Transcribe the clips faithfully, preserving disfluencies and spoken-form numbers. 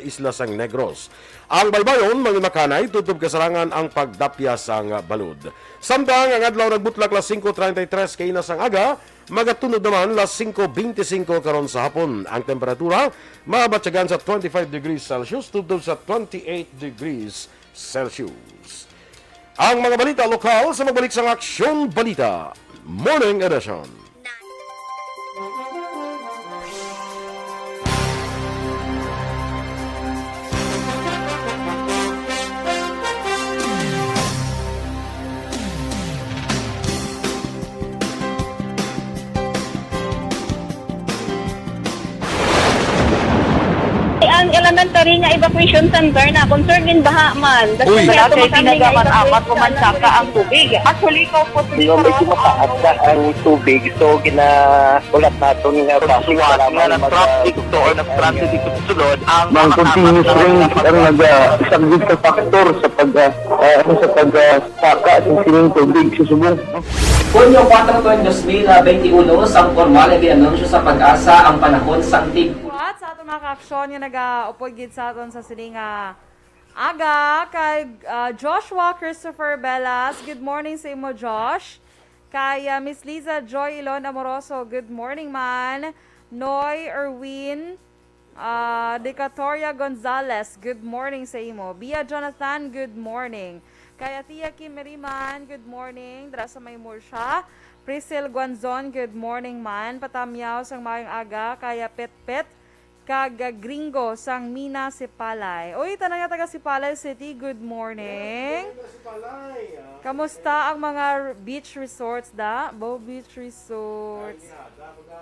isla sang Negros. Ang baybayon manginmakanay tubtob kasarangan ang pagdapya sang balod. Samtang ang adlaw nagbutlak las singko treinta y tres kaina sang aga, magatunod naman las singko beintisinko karon sa hapon. Ang temperatura mabatyagan sa twenty-five degrees Celsius tubtob sa twenty-eight degrees Celsius. Ang mga balita lokal sa magbalik sang Aksyon Balita Morning Edition. Ang elementary nga evacuation center na concern in baha man. Uy. Wala kay pinagaman amat ko man saka ang tubig. Actually, ikaw po. Medyo mataas na ang tubig, so gina- Ulat naton nga traffic, salamat nga nag-traffic to or nag-transit dito sa sulod, ang mga continuous rain ang naga-, isang sa factor sa pag, ah, ah, ano, sa pag, ah, saka sa sining tubig sa subong. Hunyo kuwatro, twenty, dos mil bente uno, sang formal nga gin-anunsyo sa PAGASA ang panahon sang tig- Buhat sa aton mga kaaksyon nga nagaupod gid sa aton sa sining, ah, aga, kay, ah, Joshua Christopher Belas. Good morning sa imo, Josh. Kay, ah, Miss Liza Joy Ilon Amoroso, good morning, man. Noy Erwin, ah, Decatoria Gonzalez, good morning sa imo. Bia Jonathan, good morning. Kay Atia Kim Meriman, good morning. Dira sa may Murcia. Priscil Guanzon, good morning, man. Patamyaw sang maayong aga. Kay, ah, Petpet, kag, ah, Gringo sang Mina Sipalay. Uy, tanan nga taga Sipalay City, good morning. Yes, taga Sipalay, ah. Kamusta ang mga r-, beach resorts da? Bow Beach Resort. Ay, gihada, baga.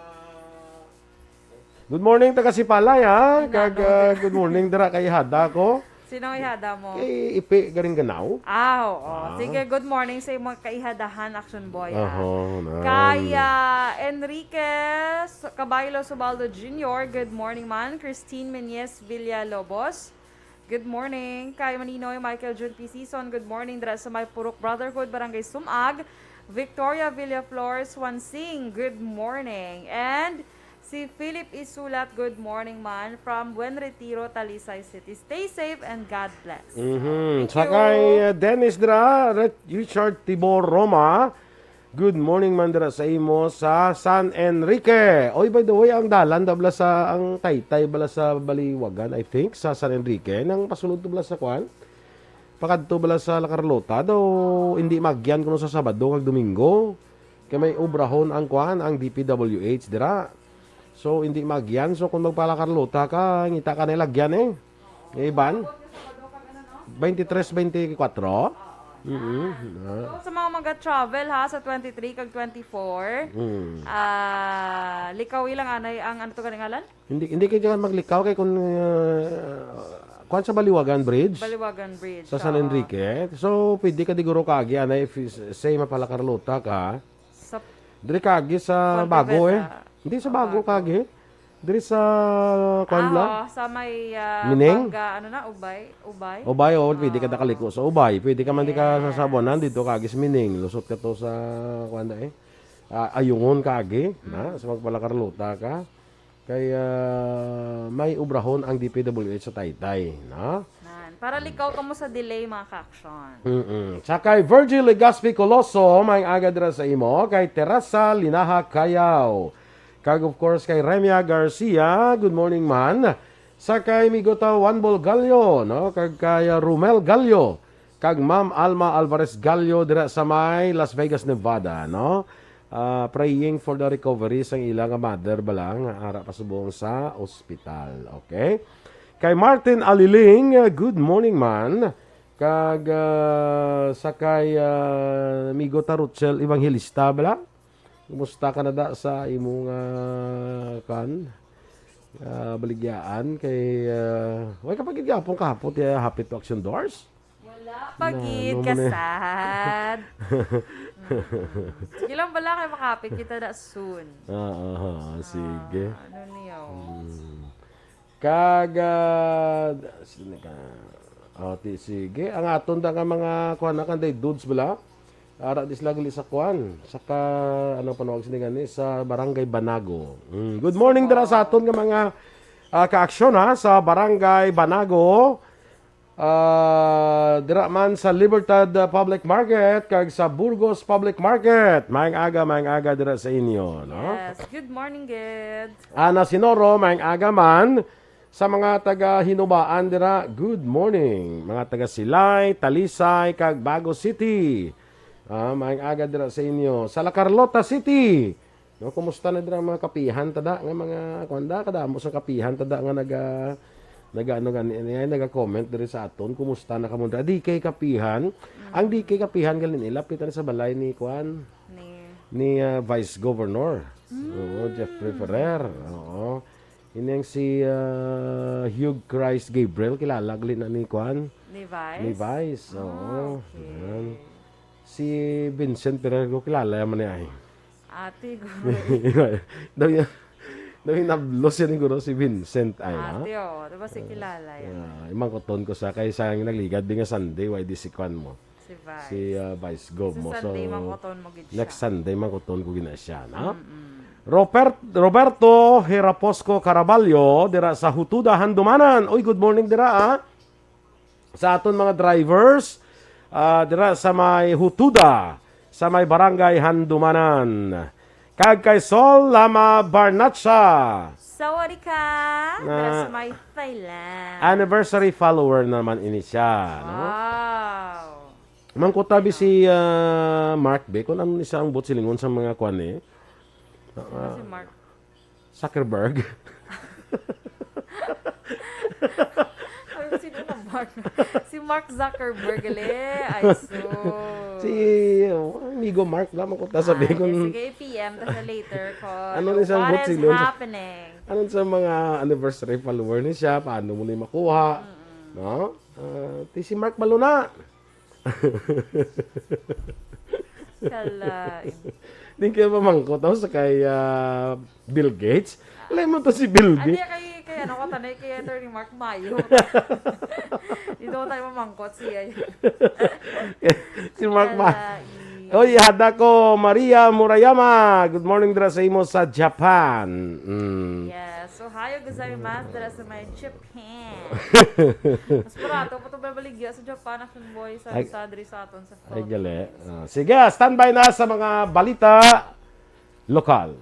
Good morning, taga Sipalay, ha? Ay, kag, nano. Ah, good morning, dira kay Hada ko. Sino ang ihada mo? Eh, Ipe Garingganaw. Ah, oo. Ah. Sige, good morning sa imong kaihadahan, Action Boy, ah. Aho, na. Kay, ah, Enriquez Caballo Subaldo Junior, good morning, man. Christine Menyes Villalobos, good morning. Kay Maninoy Michael Jun P. Season, good morning. Dira sa may Purok Brotherhood, Barangay Sumag. Victoria Villaflor Swansing, good morning. And Si Philip Isulat, good morning, man, from Buen Retiro, Talisay City. Stay safe and God bless. Mhm. Thank Sa you. Kay, uh, Dennis dira, Ri-, Richard Tibor Roma, good morning man dira sa imo sa San Enrique. Oy, by the way, ang dalan da bala sa, ang taytay bala sa Baliwagan, I think, sa San Enrique, nang pasulod to bala sa kwan? Pakadto bala sa La Carlota, daw hindi magyan kuno sa Sabado kag Domingo. Kay may obrahon ang kwan, ang D P W H dira. So, hindi magyan. So, kung magpala Carlota ka, ngita ka na ilagyan eh. Yung iban? Twenty-three, twenty-four? Mm-hmm. Ah. So, sa mga mag-travel ha, sa twenty-three kag twenty-four, Mm. ah, likawi lang anay ang ano to ka ngalan? Hindi, hindi kayo dyan maglikaw kay kung, ah, kwan sa Baliwagan Bridge. Baliwagan Bridge, Sa San oo. Enrique. So, pwede ka diguro kagi, anay, if, say, mapala Carlota ka. Sa Diri kagi sa Ponte Bago, eh. Vedra. Hindi sa Ah, Bago Bago. kagi. Diri sa, kwan Ah, lang? oo, sa may, ah, Mining? Banga, ano na, Ubay? Ubay? Ubay, oo, pwede ka Ah. nakaliko sa Ubay. Pwede ka man di ka sa Yes. Sabuanan, dito kagi sa Mining. Lusot ka to sa, kwan na, eh. Ah, Ayungon kagi, na? Mm. Sa magpala Carlota ka. Kay, ah, may obrahon ang D P W H sa Taytay, na? Nan. Para likaw ka mo sa delay, mga ka-action. Mm-mm. Sa kay Virgil Legaspi Coloso, may aga dira sa imo. Kay Teresa Linaha Kayaw. Kag, of course, kay Remia Garcia, good morning, man. Sa kay Migota Juan Bol Gallo, no? Kag kay, ah, Romel Gallo. Kag Ma'am Alma Alvarez Gallo dira sa may Las Vegas, Nevada, no? Ah, praying for the recovery sang ila nga mother bala nga ara pa subong sa ospital, okay? Kay Martin Aliling, ah, good morning, man. Kag, ah, sa kay, ah, amigo ta Rochelle Evangelista bala? Kumusta ka na da sa imong, ah, kan? Ah, baligyaan kay, ah, way ka pa gid gihapon kahapon, ti, ah, hapit to Action Doors? Wala pa Na, gid, ano man eh? kasad. Mm. Sige lang bala kay makapit kita na soon. Ah, ah, ah, sige. Ah, ano niyo? Hmm. Kag, ah, sino ka? Oh, ti, sige. Ang aton da nga mga kuha na kanday dudes bala. Ara di sila gali sa kuan. Sa ka, ano panawag sini gani? Sa Barangay Banago. Mm. Good morning dira sa aton nga mga ah, kaaksyon, ha, sa Barangay Banago, ah, dira man sa Libertad, ah, Public Market kag sa Burgos Public Market. Maayong aga, maayong aga dira sa inyo, no? Yes, good morning, Gid. Ana Sinoro, maayong aga man. Sa mga taga Hinubaan dira, good morning. Mga taga Silay, Talisay, kag Bago City. Ah, maayong aga dira sa inyo. Sa La Carlota City, no, kumusta na dira ang mga kapihan tada nga mga kuan da, kadamo sa kapihan tada nga naga naga ano gani, ano yan, naga-comment diri sa aton. Kumusta na kamo dira? D K Kapihan. Ang D K Kapihan gali ni lapit na sa balay ni kuan, Ni ni ah, Vice Governor. Oo, Jeffrey Ferrer. Oo. Ini ang si ah, Hugh Christ Gabriel, kilala gali na ni kuan, Ni Vice? Ni Vice. Ah, Oo. Okay. Yan. Si Vincent Ferrer ko kilala man ni ay. Ate, guro. Daw niya, daw yung nablos yan, guro, si Vincent ay, ha? Ate, oh, diba si kilala yan? Ah, imangkuton ko sa kay sa nagligad di nga Sunday, why di si kwan mo? Si Vice. Si ah, Vice Gov Sa mo. Sunday, So, mangkuton mo gid siya. Next Sunday, mangkuton ko gina siya, na? Mm-mm. Robert, Roberto Heraposco Caraballo, dira sa Hutuda, Handumanan. Uy, good morning dira, ah. Sa aton mga drivers, ah, dira sa may Hutuda, sa may Barangay Handumanan. Kag kay Sol Lama Barnacha. Sawadee ka! Na Dira sa may Thailand. Anniversary follower naman ini siya, no? Wow! Mangkutabi si ah, Mark Be kung ano ni siya ang buot silingon sa mga kwan eh. Sino si Mark? Zuckerberg. Ay, sino na Mark? Si Mark Zuckerberg, gali. Ay, sus. Si oh, amigo Mark lamang ko ta sabi Ah, kung sige, sige, P M ta sa later call. Ano ni sa What is Godzilla? Happening? Ano sa mga anniversary follower ni siya? Paano mo ni makuha? No? Ah, ti si Mark Maluna. Kalain. Di kaya mamangkot ako sa kay ah, Bill Gates. Alam mo to si Bill Gates. Kay, kay ano ko, tanay kay Attorney Mark Mayo. Dito ko tayo mamangkot siya. Si Mark Ma. Kalain. Oy, hada ko, Maria Murayama. Good morning dira sa imo sa Japan. Mm. Yes. So, hayo gozaimasu dira sa may Japan. Mas barato pa to baligya sa Japan, Action Boy, sa, Ay. Sa diri sa aton sa Ay, gali. Ah, sige, standby na sa mga balita lokal.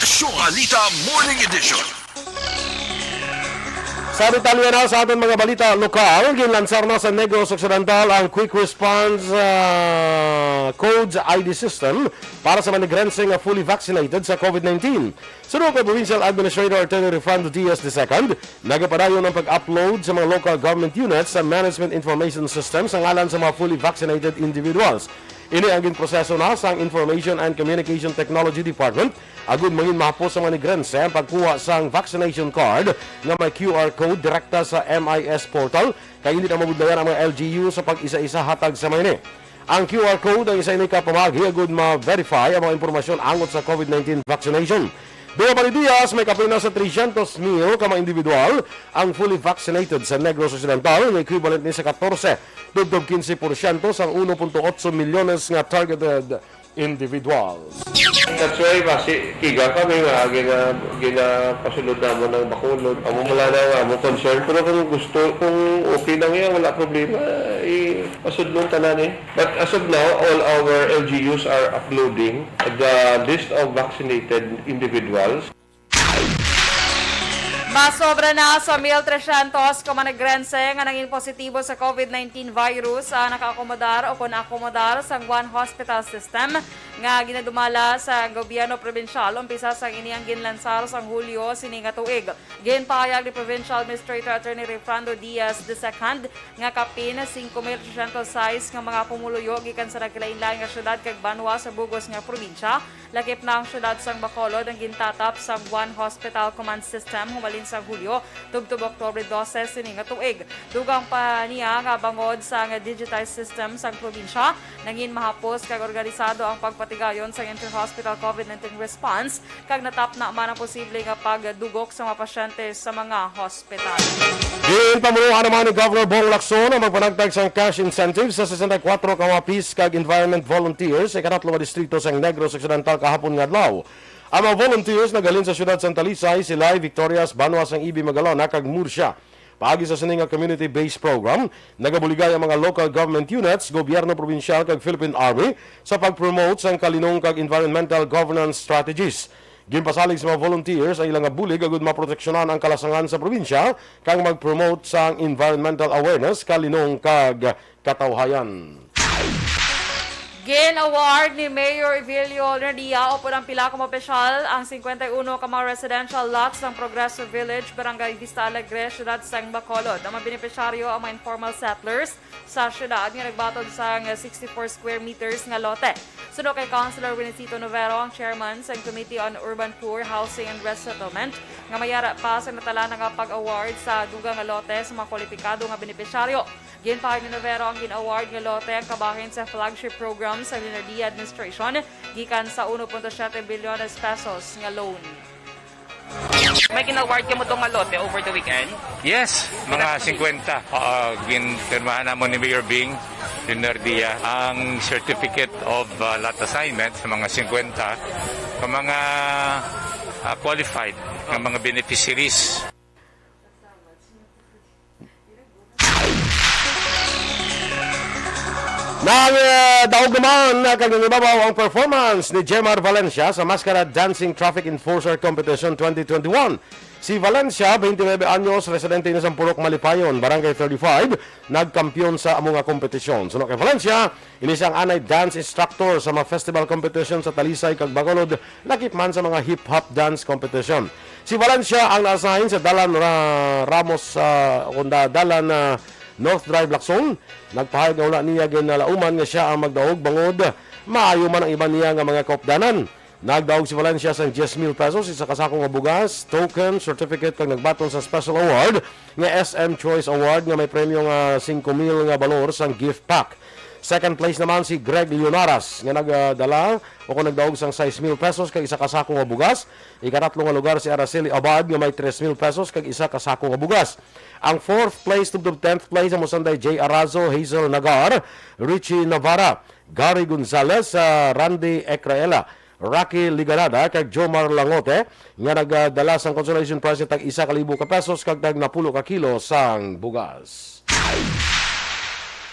Aksyon Balita Morning Edition. Sa detalye na sa aton mga balita lokal, ginlansar na sa Negros Occidental ang Quick Response ah, Codes I D System para sa mga Negrense nga fully vaccinated sa COVID nineteen. Suno kay Provincial Administrator Attorney Rifando Diaz the second, nagapadayon ang pag-upload sa mga local government units sa Management Information System sa ngalan sa mga fully vaccinated individuals. Ini ang ginproseso na sang Information and Communication Technology Department agud mangin mahapos sa mga Negrense ang pagkuha sang vaccination card nga may Q R code direkta sa M I S portal, kay hindi na mabudlayan ang mga L G U sa pag-isa-isa hatag sa mga ini. Ang Q R code ang isa ini ka pamaagi agud ma-verify ang mga impormasyon angot sa COVID nineteen vaccination. Duha pa ni Diaz, may kapin na sa trescientos mil ka mga individual ang fully vaccinated sa Negros Occidental, nga equivalent ni sa katorse tubtob quince porsyento sang uno punto otso milyones nga targeted individuals. That's why, basi, kiga kami nga gina, ginapasulod namon ang Bacolod. Amo man lang ang among concern. Pero kung gusto, kung okay lang yan, wala problema. Ipasudlon tanan eh. But as of now, all our L G Us are uploading the list of vaccinated individuals. Masobra na sa mil tresyentos ka managrense nga nangin positibo sa COVID nineteen virus ang nakaakomodar o kon akomodar sa One Hospital System nga ginadumala sa gobyerno probinsyal umpisa sang ini ang ginlansar sang Hulyo sini nga tuig. Ginpahayag ni Provincial Administrator Attorney Refrando Diaz the second nga kapin singko mil tresyentos sais nga mga pumuluyo gikan sa nagkalainlain nga syudad kag banwa sa bug-os nga probinsya, lakip na ang syudad sang Bacolod ang gintatap sang One Hospital Command System humalin sa Hulyo tubtob Oktubre dose sini nga tuig. Dugang pa niya nga bangod sang digitized system sang probinsya, nangin mahapos kag organisado ang pagpatigayon sang inter-hospital COVID nineteen response kag natapna man ang posible nga pagdugok sa mga pasyente sa mga hospital. Ginpamunuan naman ni Governor Bong Lacson ang magpanagtag sang cash incentive sa sesenta y kuwatro ka mga peace kag environment volunteers sa ikatatlo nga distrito sang Negros Occidental kahapon nga adlaw. Ang mga volunteers naghalin sa siyudad sang Talisay, Silay, Victorias, Banwa sang Ibi, Magalona, kag Murcia. Paagi sa sini nga community-based program, nagabuligay ang mga local government units, gobyerno probinsyal, kag Philippine Army sa pag-promote sang kalinong kag environmental governance strategies. Ginpasalig sa mga volunteers ang ilang nga bulig agud maproteksyonan ang kalasangan sa probinsya kag mag-promote sang environmental awareness, kalinong kag katawhayan. Gin-award ni Mayor Evilio Nerdia upod ang pila ka mga opisyal ang singkwenta y uno ka mga residential lots sang Progreso Village, Barangay Vista Alegre, Siyudad sang Bacolod. Ang mga benepisyaryo ang mga informal settlers sa siyudad nga nagbaton sang sixty-four square meters nga lote. Suno kay Councilor Winicito Novero, ang chairman sang Committee on Urban Poor, Housing and Resettlement, nga mayara pa sa natala na nga pag-award sa dugang nga lote sa mga kwalipikado nga benepisyaryo. Ginpahayag ni Novero ang gin-award nga lote ang kabahin sa flagship program sa Leonardia administration gikan sa uno punto siete bilyones pesos nga loan. May gin-award kamo tong nga lote over the weekend? Yes, mga singkwenta. Ah, ginpirmahan namon ni Mayor Bing Leonardia ang certificate of, ah, lot assignment sa mga singkwenta ka mga, ah, qualified nga mga beneficiaries. Nang, eh, daog naman na kag nangibabaw ang performance ni Jemar Valencia sa Masquerade Dancing Traffic Enforcer Competition twenty twenty-one. Si Valencia, twenty-nine anyos, residente ini sa Purok Malipayon, Barangay thirty-five, nagkampiyon sa amo nga kompetisyon. Suno kay Valencia, ini siya ang anay dance instructor sa mga festival competition sa Talisay kag Bacolod, lakip man sa mga hip-hop dance competition. Si Valencia ang na-assign sa Dalan Ra-, Ramos, ah, kunda Dalan, ah, North Drive, Lacson. Nagpahayag nga wala niya ginalauman nga siya ang magdaog bangod maayo man ang iban niya nga mga kaupdanan. Nagdaog si Valencia sang diyes mil pesos, isa ka sako nga bugas, token, certificate, kag nagbaton sa special award nga S M Choice Award nga may premyo nga singko mil nga balor sang gift pack. Second place naman si Greg Leonaras nga nagdala o kung nagdaog sang sais mil pesos kag isa ka sako nga bugas. Ikatatlo nga lugar si Araceli Abad nga may tres mil pesos kag isa ka sako nga bugas. Ang fourth place tubtob tenth place amo sanday Jay Arazo, Hazel Nagar, Richie Navarra, Gary Gonzalez, ah, Randy Ecraela, Rocky Ligarada kag Jomar Langote nga nagdala sang consolation prize nga tag isa ka libo ka pesos kag tag napulo ka kilo sang bugas.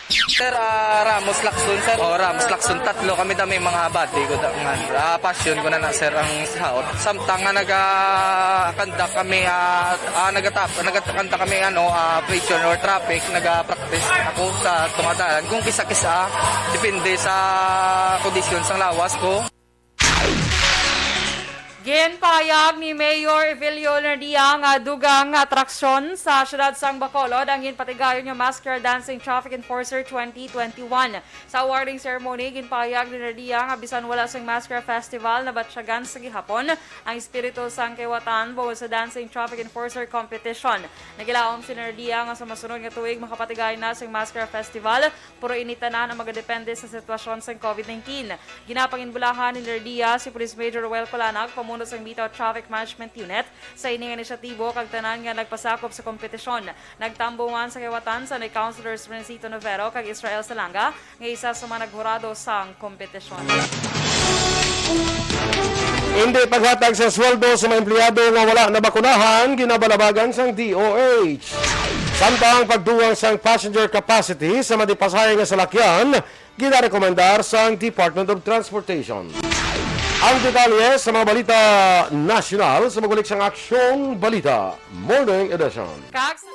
Sir, ah, Ramos Lacson, sir. Oh, Ramos Lacson. Tatlo kami dami mga bati ko da-, nga, ah, passion ko na na, sir, ang saot. Samtang nga naga-conduct kami, ah, ah, nagatap-, nagatap-, kanta kami, ano, ah, preacher or traffic, naga-practice ako sa tungadalan. Kung kisa-kisa, depende sa kondisyon sang lawas ko. Ginpahayag ni Mayor Evelio Nerdia nga dugang nga atraksyon sa siyudad sang Bacolod ang ginpatigayon nga Masker Dancing Traffic Enforcer twenty twenty-one. Sa awarding ceremony, ginpahayag ni Nerdia nga bisan wala sing Masker Festival, nabatyagan sa gihapon ang espiritu sang kaiwatan bangod sa Dancing Traffic Enforcer Competition. Nagilaom si Nerdia nga sa masunod nga tuig makapatigay na sing Masker Festival, pero ini tanan ang magadepende sa sitwasyon sang COVID nineteen. Ginapanginbulahan ni Nerdia si Police Major Roel Colanag, pamuno sang Bitaw Traffic Management Unit, sa ini nga inisyatibo kag tanan nga nagpasakop sa kompetisyon. Nagtambo man sa kaiwatan sanday Councilors Rencito Novero kag Israel Salanga, nga isa sa mga naghurado sang kompetisyon. Hindi paghatag sa sweldo sa mga empleyado nga wala nabakunahan, ginabalabagan sang D O H. Samtang pagdugang sang passenger capacity sa madipasahe nga salakyan, ginarekomendar sang Department of Transportation. Ang detalye sa mga balita nasyonal sa magbalik sang Aksyong Balita Morning Edition. Kag sa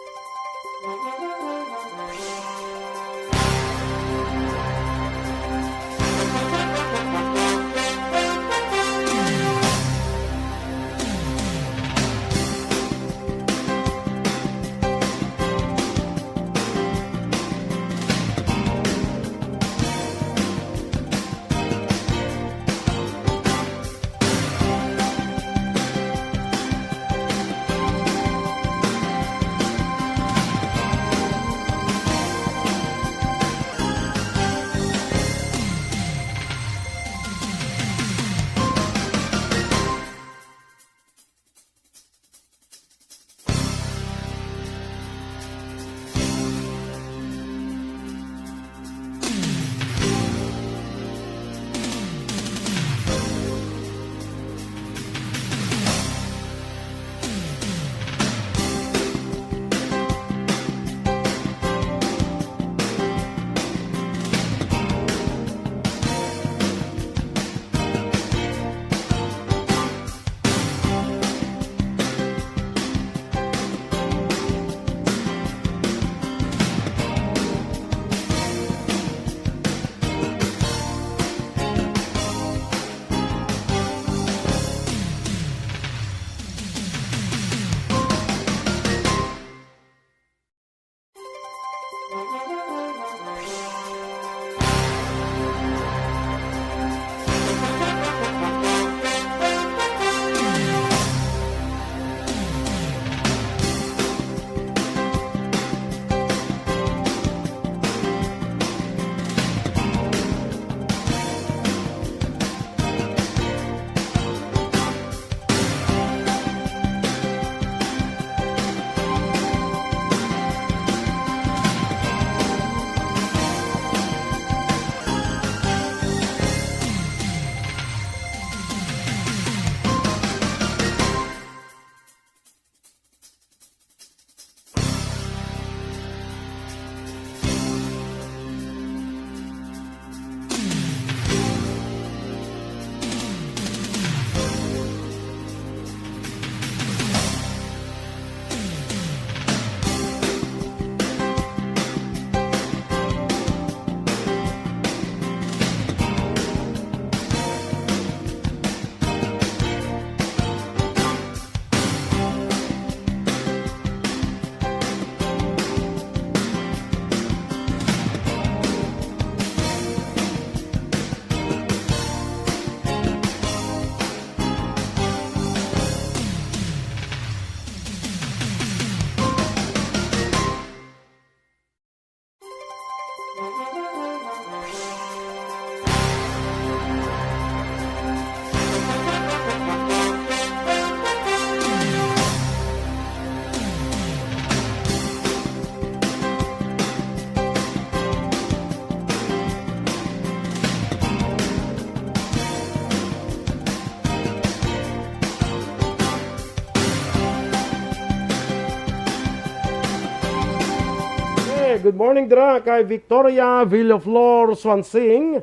Eh, good morning dira kay Victoria Villaflor Swansing.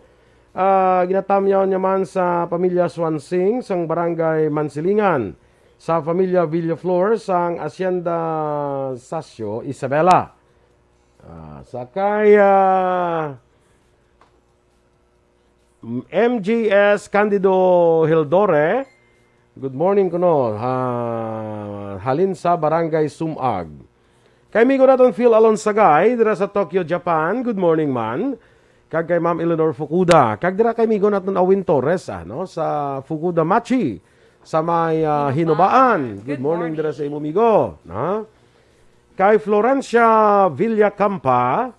Ah, ginatamyaw niya man sa pamilya Swansing sang Barangay Mansilingan, sa pamilya Villaflor sang Hacienda Sasio, Isabela. Ah, sa kay, ah, M G S Candido Hildore, good morning kuno. Ha, halin sa Barangay Sumag. Kay amigo naton Phil Alonsagay dira sa Tokyo, Japan. Good morning man. Kag kay Ma'am Eleanor Fukuda. Kag dira kay amigo naton Awin Torres, ah, no, sa Fukuda Machi, sa may, ah, Hinobaan. Hinobaan. Good morning dira sa imo amigo, ha? Kay Florencia Villacampa,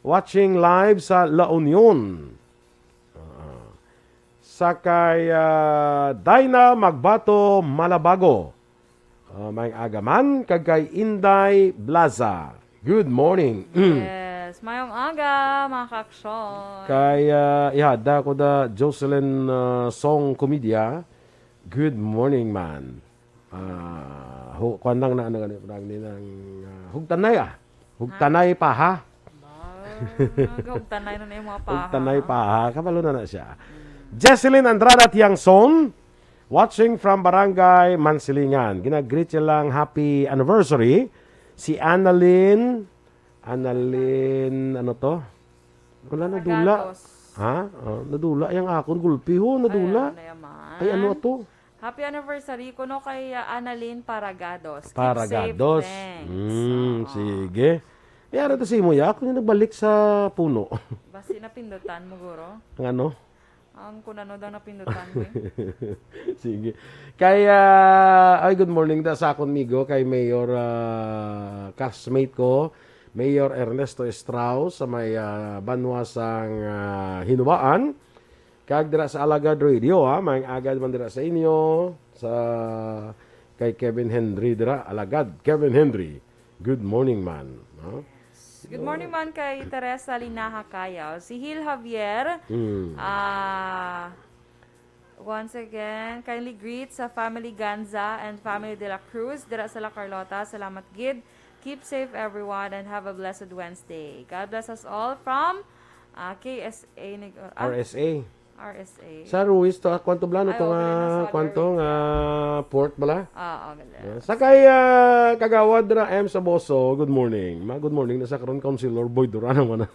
watching live sa La Union. Ah, sa kay, ah, Dina Magbato Malabago. Ah, may aga man kag kay Inday Blaza. Good morning. Yes, mayong aga, mga kaaksyon. Kay, ah, ihada ko da Jocelyn, ah, Song Comedia. Good morning, man. Ah, hu-, kuwan lang na, ano, ano, ano, ano, ah, hugtanay, ah. Hugtanay pa, ha? Ba, hugtanay na na yung mga paha, Hugtanay ha? pa, ha? Kabalo na na siya. Mm. Jesselyn Andrada Tiangson, watching from Barangay Mansilingan. Ginag-greet siya lang happy anniversary. Si Annalyn, Annalyn, ano to? Wala, nadula. Paragados. Ha? Oh, nadula yung akon gulpi ho, nadula. Ay, ano naman? Ay, ano to? Happy anniversary kuno kay, ah, Annalyn Paragados. Keep safe, Paragados. Thanks. Mm, oo. Sige. May ara to si Imo, ya. Ako yung nagbalik sa puno. Basi napindutan mo, guro? Ang ano? Ang kun ano daw napindutan mo, eh. Sige. Kay, ah, ay, good morning da sa akon migo, kay Mayor, ah, classmate ko, Mayor Ernesto Estrao, sa may, ah, banwa sang, ah, Hinubaan. Kag dira sa Alagad Radio, ha, maayong agad man dira sa inyo, sa kay Kevin Henry dira, Alagad, Kevin Henry. Good morning, man. No? Good morning man kay Teresa Linaha Cayaw. Si Hil Javier, Mm. ah, once again, kindly greet sa family Ganza and family De La Cruz, dira sa La Carlota. Salamat gid. Keep safe, everyone, and have a blessed Wednesday. God bless us all from, ah, K S A Neg-, ah, R S A. R S A. Sa Ruiz to, ah, kwanto blano Ay, to okay nga, na, sa kwanto Saudi nga Arabia. Port bala? Ah, okay lang. Yeah. Sa kay, ah, Kagawad ra M Saboso, good morning. Ma, good morning na sa karon, Councilor Boy Duran naman na.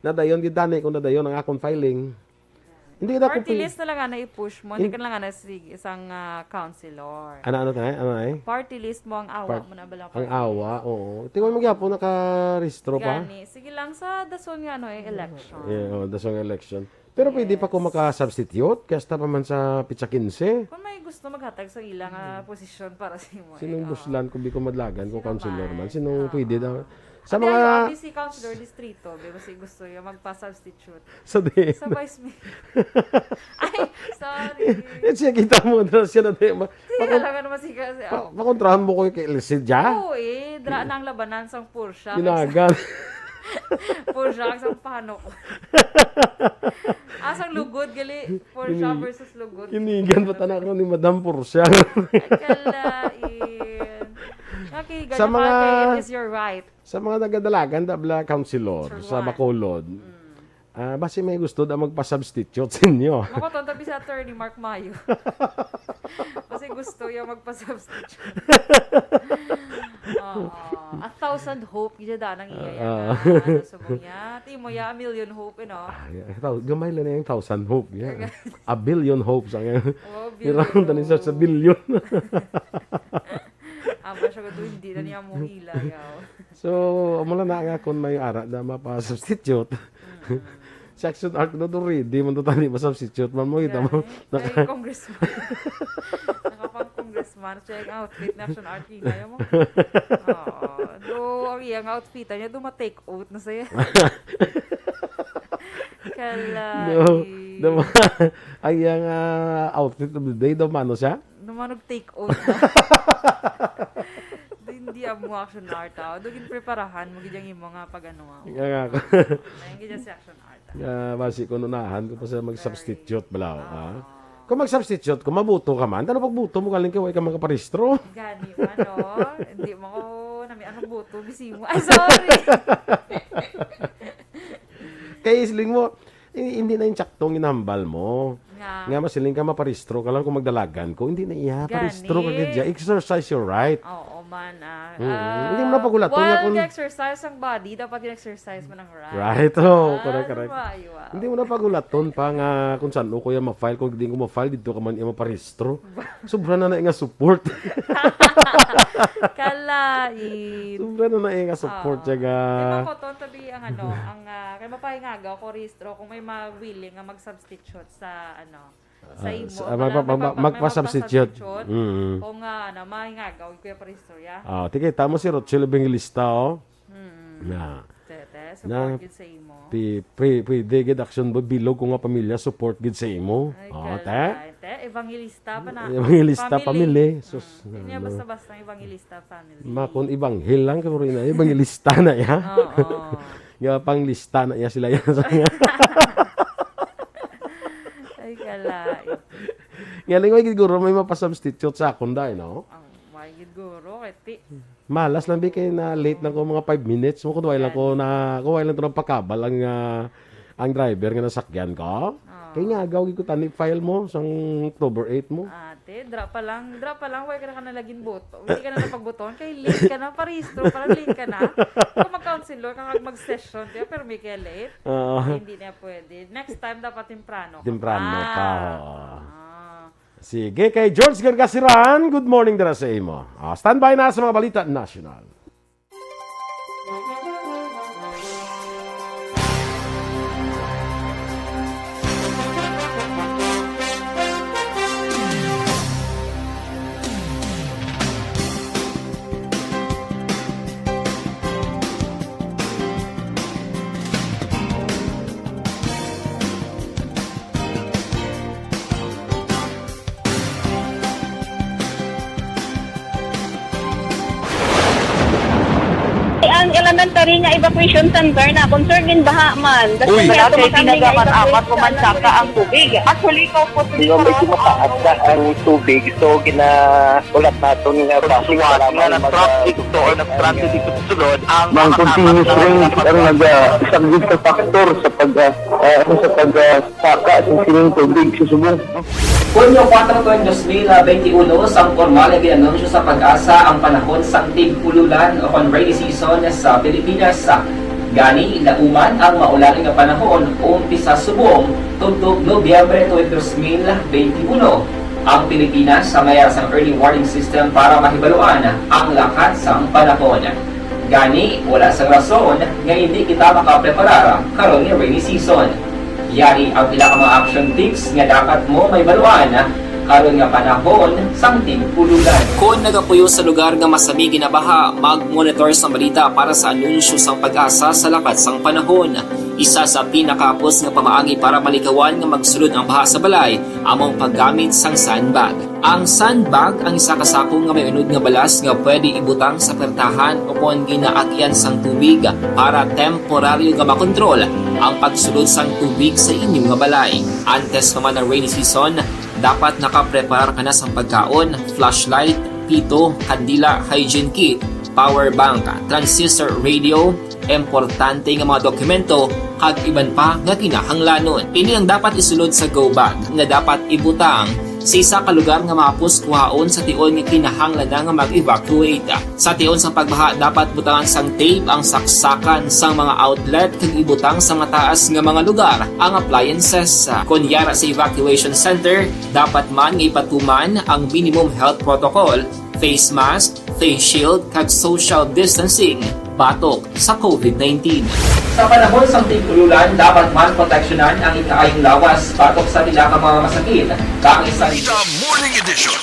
Nadayon gid tani kung nadayon ang akong filing. Hindi na ako Party pwede. List na lang nga na i-push mo, hindi In- ka na lang nga na sige isang, ah, councilor. Ano, ano tayo? Ano tayo? Party list mo ang awa Part-, mo na bala ang party awa, list. Oo. Tingnan mo gyapon, nakarehistro pa? Gani. Sige lang sa dason nga, ano, eh, election. Yeah, oh, dason nga election. Pero pwede pa ko Yes. makasubstitute, kaya hasta pa man sa pitsa quince. Kung may gusto maghatag sa ilang, ah, posisyon para sa imo, Sinong eh, oh. Buslan kung di ko madlagan ko Sino councilor man? man? Sino Oo. pwede daw? Sa Ate, mga ayo, abi si Councilor Distrito, be, kasi gusto niya magpa-substitute. Sa di- Sa vice mayor. Ay, sorry. Yan siya, kita mo, na siya na di- ma-, Sige, pakon-, alam ka naman, sige, kasi, ah. pa-, pakontrahan mo ko yung kay L C dya? Oo, eh. Dra na ang labanan sang Porsche. Ginagan. Porsche, ang sang panok. Ah, sang lugod, gali. Porsche Ini-, versus lugod. Kinigan ba tanak ni Madam Porsche? Ay, kalain. Okay, Sa ganyan mga ka, it is your right. Sa mga nagadalagan, da bala, councilor, Sir sa Juan. Bacolod, Mm. ah, basi may gusto da magpa-substitute sa inyo. Ako, tonto, bi si Attorney Mark Mayo. Kasi gusto niya magpa-substitute. Oo. A thousand hope, gid da nang iya yan, Ah. ah, ano, subong niya. Timo ya, a million hope, you know. Ah, yeah. Thou-, gamay lang yung thousand hope, yeah. Gamay. A billion hopes ang Oh, Hirang billion. Tani sa, sa billion. Aba siya, kundi na niya mo hila, yaw. So, amo lang na nga kung may ara na mapa-substitute. Mm. Si Action Art na to, ready man to tani, ma-substitute man mo, kita mo. Gani. Naka- Kay congressman. Nakapang congressman. Siya yung outfit ni Action Art, hinay mo. Oo. Do, ang iyang outfit niya, do ma-take out na siya. Kalain. No. Dama-, ang iyang, ah, outfit of the day, daw mano siya? Naman nag-take out na. Di, hindi amo Action Art, ah. Do, ginpreparahan mo, gid yung imo nga pag ano, ah. Nga, nga. Ayun, gid si Action Art, ah. Nga, basi ko nunahan ko pa sa mag-substitute bala, ah. Oo. Kung mag-substitute ko, mabuto ka man. Ano pagbuto mo galing kay way ka makaparehistro? Gani man, no? Hindi mo ko, nami, anong buto, bisi mo? Ay, sorry! Kay isling mo, i-, hindi na yung tsaktong ginahambal mo. Nga. Nga masiling ka, maparehistro ka lang kung magdalagan ko. Hindi na iya, Gani. Parehistro ka gid dya. Exercise your right. Oo man, ah. Mm. Ah, Hindi mo na pagulaton nga while kung nag-exercise ang body, dapat gin-exercise mo ng right. Right, oh, Ah, correct, correct. Diba, aywa. Hindi mo na pagulaton pa nga kung saan ko ya ma-file, kung hindi ko ma-file, dito ka man iya maparehistro. Sobra na na nga support. Kalain. Sobra na na nga support, Oo. Tiyaga. Di ba, Koton, tabi ang ano, ang, ah, kay mapahingagaw ko, rehistro, kung may mga willing nga mag-substitute sa, ano, sa Ah, imo, sa, ah, wala, mag-, may mag-, pag-, mag-, may magpa-substitute. Magpa-substitute. Mm. Kung, ah, ano, mahingagaw, kuya, paristorya. Ah, tigay, tamo si Rochelle Evangelista, oh. Mm. Na. Tete, Na, support yun sa imo. Pi-, pi-, pwede gid action ba, bilog ko nga pamilya, support gid sa imo. Ay, Oh, kala, te? Te, evangelista pa na. Evangelista Family. family. Sus, Mm. Hindi niya ano. Basta-basta evangelista family. Ma, kung evanghel lang, kay puro na, evangelista na ya. Oo. Nga panglista na ya sila yan. Ay, kalain. Nga, lingway, siguro may mapasubstitute sa akon, dai, no? Ang, wa, Ay, gid guro, kay ti-, Malas lang, bi, kay na late lang ko mga five minutes. Mo, kung wala lang ko na, kung wala lang to nagpakabal ang, ah, ang driver nga nasakyan ko. Ah. Kay nga, agaw, gid ko tani file mo sang October eight mo. Ate, dra pa lang, dra pa lang, wala ka na, ka na laging buto. Hindi ka na napagbuton, kay late ka na, parehistro, parang late ka na. Kung mag-counselor ka, kag mag-session, di ba? Pero may kaya late. Oo. Ay, hindi na pwede. Next time, dapat temprano ka Temprano pa. pa, oo. Ah. Sige, kay George Gargasiran, good morning dira sa imo. Ah, standby na sa mga balita national. Ang elementary nga evacuation center na concern in baha man. Uy. Wala kay ginagaman-aman ko man saka ang tubig. Actually, ko po Di ba, medyo mataas na ang tubig. So, gina-, ulat naton nga base Suwat para nga mag-, nag-traffic to or nag-transit dito sa sulod, ang Mang mga continuous tapat na rain ang naga-, isang big factor sa pag, ah, ah, ano, sa pag, ah, saka sa sining tubig sa subong. Hunyo kuwatro, dos mil benti uno, sang pormal nga gin-anunsyo sa PAGASA ang panahon sang tig-ululan o kon rainy season sa Pilipinas. Gani, lauman ang maulan nga panahon, umpisa subong tubtob Nobyembre tuig dos mil benti uno. Ang Pilipinas may ara sang early warning system para mahibaluan ang lakat sang panahon. Gani, wala sang rason nga hindi kita makapreparar karon nga rainy season. Yari ang pila ka mga action tips nga dapat mo mahibaluan karon nga panahon sang tig-ululan. Kon nagapuyo sa lugar nga masami ginabaha, mag-monitor sang balita para sa anunsyo sang PAGASA sa lakat sang panahon. Isa sa pinakahapos nga pamaagi para malikawan nga magsulod ang baha sa balay amo ang paggamit sang sandbag. Ang sandbag ang isa ka sako nga may unod nga balas nga pwede ibutang sa pertahan o kon ginaagyan sang tubig para temporaryo nga makontrol ang pagsulod sang tubig sa inyo nga balay. Antes pa man ang rainy season, dapat nakapreparar ka na sang pagkaon, flashlight, pito, kandila, hygiene kit, power bank, transistor radio, importante nga mga dokumento, kag iban pa nga kinahanglanon. Ini ang dapat isulod sa go bag nga dapat ibutang sa isa ka lugar nga mahapos kuhaon sa tion nga kinahanglan na nga mag-evacuate. Sa tion sang pagbaha, dapat butangan sang tape ang saksakan sang mga outlet kag ibutang sa mataas nga mga lugar ang appliances. Kon yara sa evacuation center, dapat man nga ipatuman ang minimum health protocol, face mask, face shield, kag social distancing batok sa covid nineteen. Sa panahon sang tig-ululan, dapat man proteksyonan ang ikaayong lawas batok sa pila ka mga masakit. Kang isa The Morning Edition.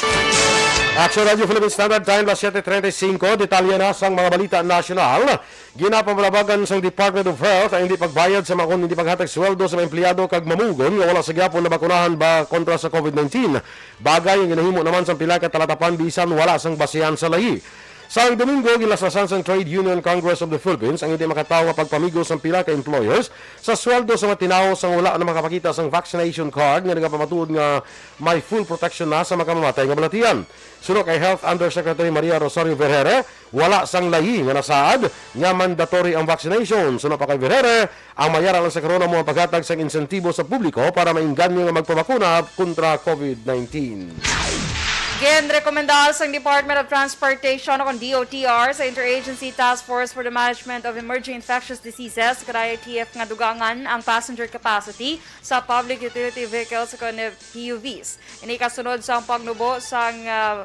Action Radio Philippine Standard Time, las siete treinta y cinco. Detalye na sang mga balita nasyonal. Ginapamalabagan sang Department of Health ang hindi pagbayad sa mga, kon hindi paghatag sweldo sa mga empleyado kag mamulgon nga wala sa gyapon nabakunahan ba kontra sa covid nineteen. Bagay ang ginahimo naman sang pila ka talatapan bisan wala sang basehan sa layi. Sang Domingo, ginlaslasan sang Trade Union Congress of the Philippines ang hindi makatawo nga pagpamigos sang pila ka employers sa sweldo sa mga tinawo sang wala na makapakita sang vaccination card nga nagapamatuod nga may full protection na sa makamamatay nga balatian. Suno kay Health Undersecretary Maria Rosario Vergere, wala sang layi nga nasaad nga mandatory ang vaccination. Suno pa kay Vergere, ang mayara lang sa karon amo ang paghatag sang insentibo sa publiko para maingganyo nga magpabakuna kontra covid nineteen. Ginrekomendar sang Department of Transportation o kon D O T R sa Interagency Task Force for the Management of Emerging Infectious Diseases, o I T F, nga dugangan ang passenger capacity sa public utility vehicles o kon P U Vs. Ini kasunod sang pagnubo sang, ah,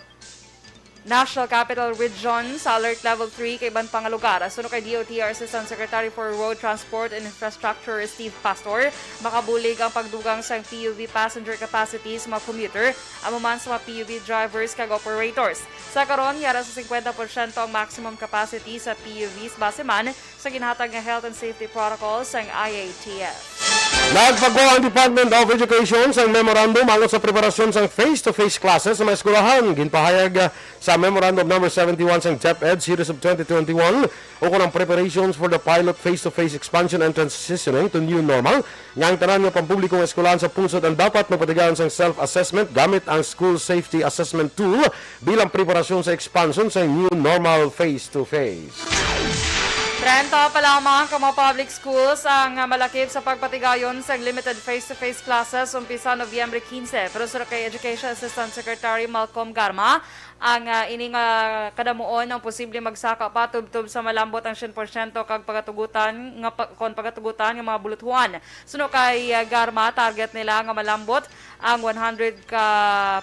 National Capital Region sa Alert Level three kag iban pa nga lugar. Suno kay D O T R Assistant Secretary for Road Transport and Infrastructure Steve Pastor, makabulig ang pagdugang sang P U V passenger capacity sa mga commuter, amo man sa mga P U V drivers kag operators. Sa karon, yara sa singkwenta porsyento ang maximum capacity sa P U Vs base man sa ginhatag nga health and safety protocol sang I A T F. Nagpagawa ang Department of Education sang memorandum angot sa preparasyon sang face-to-face classes sa mga eskwelahan. Ginpahayag, ah, sa Memorandum Number seventy-one sang DepEd Series of twenty twenty-one, ukon ang preparations for the pilot face-to-face expansion and transitioning to new normal, nga ang tanan nga pampubliko nga eskwelahan sa pungsod ang dapat magpatigayon sang self-assessment gamit ang School Safety Assessment Tool bilang preparasyon sa expansion sa new normal face-to-face. Trenta pa lamang ka mga public schools ang, ah, malakip sa pagpatigayon sa limited face-to-face classes umpisa Nobyembre quince. Pero suno kay Education Assistant Secretary Malcolm Garma, ang, ah, ini nga kadamuon ang posible magsaka pa tubtob sa malambot ang siyento kag pagatugutan nga pa-, kon pagatugutan nga mga buluthuan. Suno kay, ah, Garma, target nila nga malambot ang one hundred ka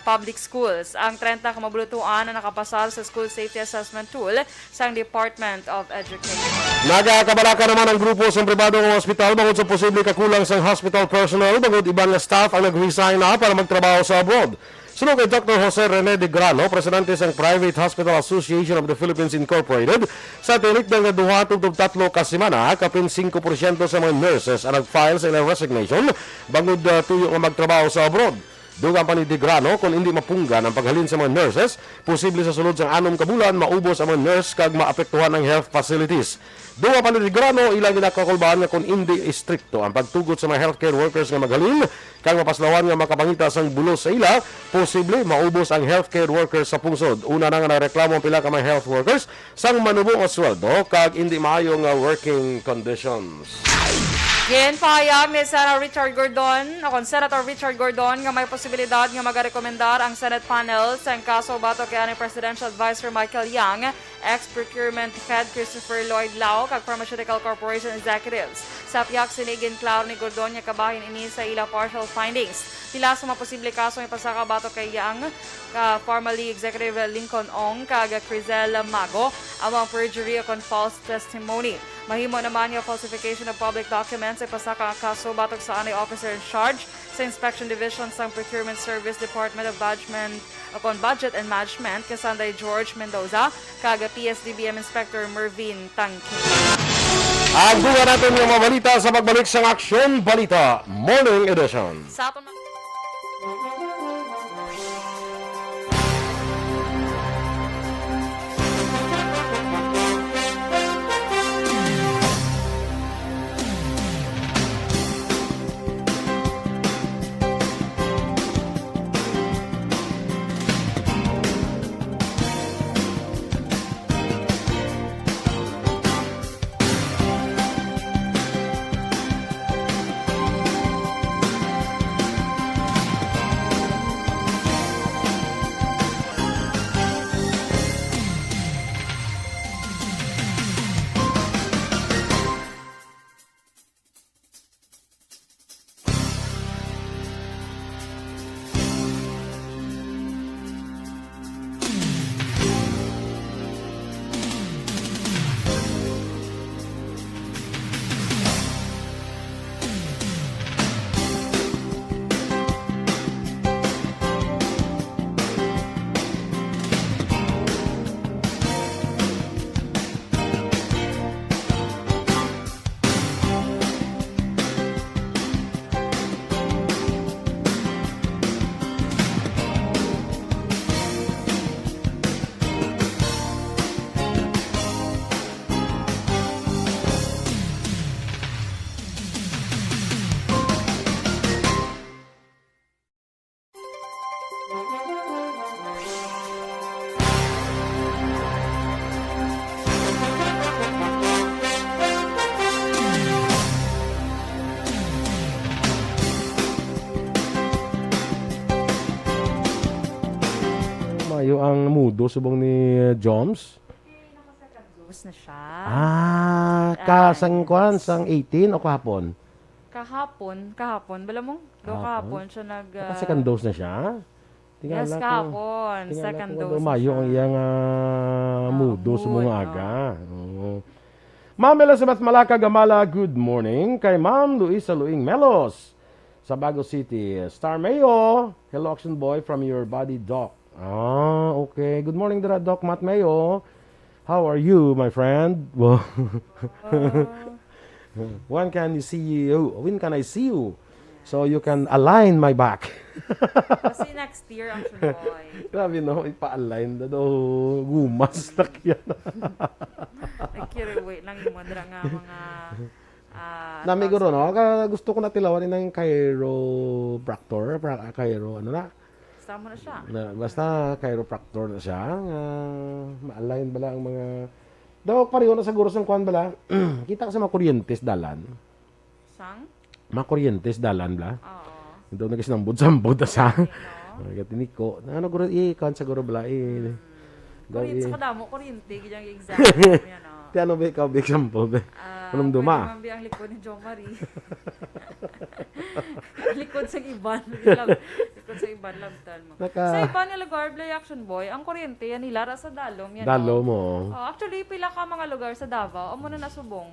public schools. Ang trenta ka mabulutuan ang nakapasar sa School Safety Assessment Tool sang Department of Education. Nagakabalaka naman ang grupo sa pribado nga ospital bangod sa posible kakulang sang hospital personnel, bangod iban nga staff ang nag-resign na para magtrabaho sa abroad. Suno kay Doctor Jose Rene de Grano, presidente sang Private Hospital Association of the Philippines Incorporated, sa tinik nga duha tubtob tatlo ka semana, kapin singko porsyento sa mga nurses ang nag-file sa ilang resignation bangod, ah, tuyo nga magtrabaho sa abroad. Dugang pa ni Degrano, kon indi mapunggan ang paghalin sa mga nurses, posible sa sulod sang anom ka bulan maubos ang mga nurse kag maapektuhan ang health facilities. Dugang pa ni Degrano, ilang ginakakulbahan nga kon indi istrikto ang pagtugot sa mga healthcare workers nga maghalin kag mapaslawan nga makapangita sang bulos sa ila, posible maubos ang healthcare workers sa pungsod. Una na nga nagreklamo ang pila ka mga health workers sang manubo nga sweldo kag indi maayo nga working conditions. Ginpahayag ni Senator Richard Gordon, o kon Senator Richard Gordon, nga may posibilidad nga magarekomendar ang Senate panel sa kaso batok kay anay Presidential Advisor Michael Yang, ex-procurement head Christopher Lloyd Lao, kag Pharmaceutical Corporation executives. Sa pihak sini, ginklaro ni Gordon nga kabahin ini sa ila partial findings. Pila sa mga posible kaso nga ipasaka batok kay Yang, ka formerly Executive Lincoln Ong kag Crizel Mago, amo ang perjury o kon false testimony. Mahimo naman nga falsification of public documents ipasaka ang kaso batok sa anay officer in charge sa Inspection Division sang Procurement Service Department of Budget o kon Budget and Management, kay Sanday George Mendoza, kag P S D B M Inspector Mervin Tangke. Ang duwa naton nga mga balita sa pagbalik sang Aksyon Balita Morning Edition. Sa aton Mayo ang mudo subong ni, uh, Joms. Naka-second dose na siya. Ah, ka sang kwan, sang eighteen o kahapon? Kahapon, kahapon. Bala mo, do kahapon siya nag, ah, naka-second dose na siya? Yes, kahapon. Second dose na siya. Mayo ang iyang, ah, mudo sa mga aga. Oo. Ma'am Elizabeth Malaca Gamala, good morning. Kay Ma'am Luisa Luing Melos, Sabago City. Star Mayo, hello, Action Boy, from your body, Doc. Ah, okay. Good morning, dira, Doc Matt Mayo. How are you, my friend? Wow. When can you see you? When can I see you? So you can align my back. Kasi next year, Action Boy. Grabe, no? Ipa-align na daw. Gumas, takyan. Nagkiriwi lang yung madra nga mga... ah, Nami tawag guro, sa- no? Ka gusto ko natilawan ng chiropractor, pra, chiro, ano na? Sama na siya. Na, basta chiropractor na siya, nga ma-align bala ang mga... Daw, pareho na siguro sa kuwan bala. Kita ka sa mga kuryentes dalan. Sang? Mga kuryentes dalan bala. Oo. Daw, nagisinambod-sambod na sa... No? Mga tiniko. Ano guro, eh, kuwan siguro bala, eh. Daw, Kuryente eh. Sa kadamo, kuryente, gid ang example niya, no? Ti ano ba ikaw, big sample, be? Ah, Anong duma? Pwede man biya ang likod ni Jo Marie. Likod sa iban. Likod sa iban, labtan mo. Naka- Sa iban nga lugar, Blay Action Boy, ang kuryente, yan nila, ra sa dalom, yan, Dalom no? mo. Oh, actually, pila ka mga lugar sa Davao, amo na nasubong.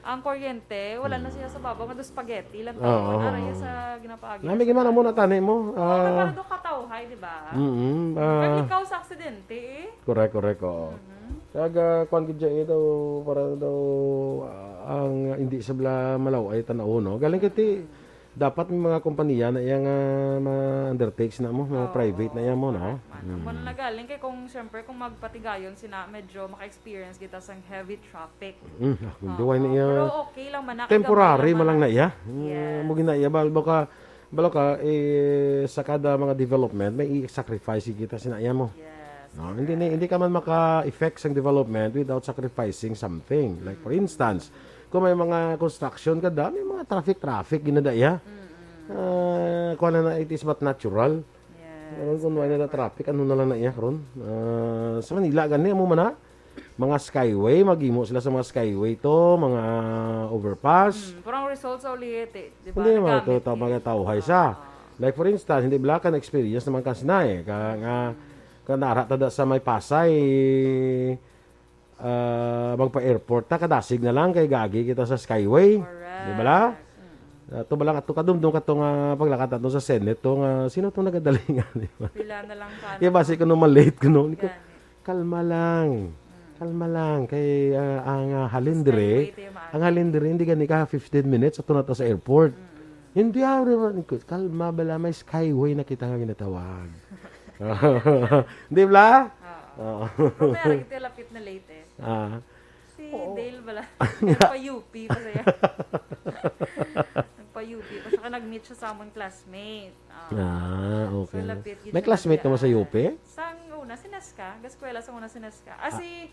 Ang kuryente, wala na siya sa Davao, nga do spaghetti lang Oo, tawon. oo, Ara iya oo. sa ginapaagi. Nami gimana mo na tani mo. Oh, may Ah, para do kataw, hay, di ba? mm, Kag ah, ikaw sa aksidente, eh. Correct, correct, oo. Mhm. Kag, ah, kuwan gid siya ito, para daw, ah, ang hindi sa bala malaw ay tanaw, no? Galing kay ti, dapat may mga kompanya na iya nga ma-undertakes na mo, mga Oo, private na iya mo, no? correct man. Amo na nagaling kay kung, syempre, kung magpatigayon sina, medyo maka-experience kita sang heavy traffic. Mm, ah, kung Oo, duway na iya, pero okay lang man na, temporary gamay man lang man. Na iya. Mm, Yes. Mo gina iya, bal-, baka, balo ka, eh, sa kada mga development, may i-sacrifice kita sina iya mo. Yes. No, hindi ni, hindi ka man maka-effect sang development without sacrificing something. Like, for instance, kung may mga construction ka da, may mga traffic-traffic ginada iya. Ah, kuwan na, it is but natural. Yes. Karon kung wala na traffic, ano na lang na iya karon? Ah, sa Manila gani, amo man na. Mga skyway, maghimo sila sa mga skyway to, mga overpass. Hmm, pero ang result sa ulit, eh, di ba? Hindi mo Nagamit to ni- tama nga tawhay sa. Ah. Like, for instance, hindi bala ka na-experience naman kasi na eh. Ka, nga, ka nara ta da sa may Pasay, ah, magpa-airport ta, kadasig na lang kay gagi kita sa Skyway. Correct. Di bala? Mm. Ato bala, ato kadumdum ka to nga paglakat nato sa Senate to nga sino tong nagadalingan, di ba? Pila na lang ka. Kaya basi ko nung malate ko no, ni ko, Gani. Kalma lang. Kalma lang kay ah, ang ah, halin dire, Skyway tayo maaari. Ang halin dire hindi gani ka fifteen minutes ato na ta sa airport. Hindi ah, di ba? Ni ko, kalma bala, may Skyway na kita nga ginatawag. Di ba? Oo. Oo. Oo. Pero may arang ito lapit na late eh. Ah. Si Dale bala. Nagpa-U P pa siya. Nagpa-U P pa siya. Kaya nag-meet siya sa among classmate. Ah. Ah, okay. So, lapit gid May siya classmate ka mo sa kanila. U P? Sang una, si Nesca. Gaskwela sa una si Nesca. Ah, si...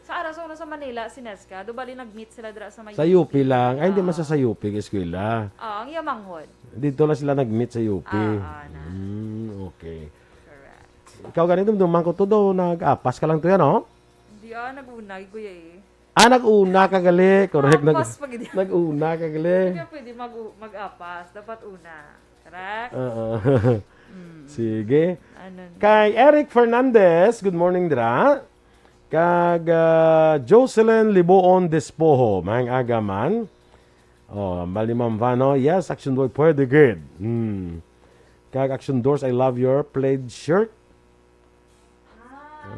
Sa ara sa una sa Manila, si Nesca. Do bali nag-meet sila dira sa may Sa U P lang. Ay, hindi man sa, sa U P, kay eskwela. Ah, ang iya manghod. Dito lang sila nag-meet sa U P. Ah, ah, na. Hmm, okay. Correct. Ikaw ganito, dumang ko to daw, nag-apas ka lang to yan, oh? Hindi ah, nag-una, kuya eh. Ah, nag-una ka gali. Correct. Nag, Apas pa gid. Nag-una ka gali. Hindi pwede mag mag-apas. Dapat una. Correct? Oo. Sige. Ano na? Kay Eric Fernandez, good morning, dira. Kag ah, Jocelyn Liboon Despojo, maayong aga man. Oh, Bali Ma'am Vano, yes, Action Boy, pwede good. Hmm. Kag Action Doors, I love your plaid shirt. Ah,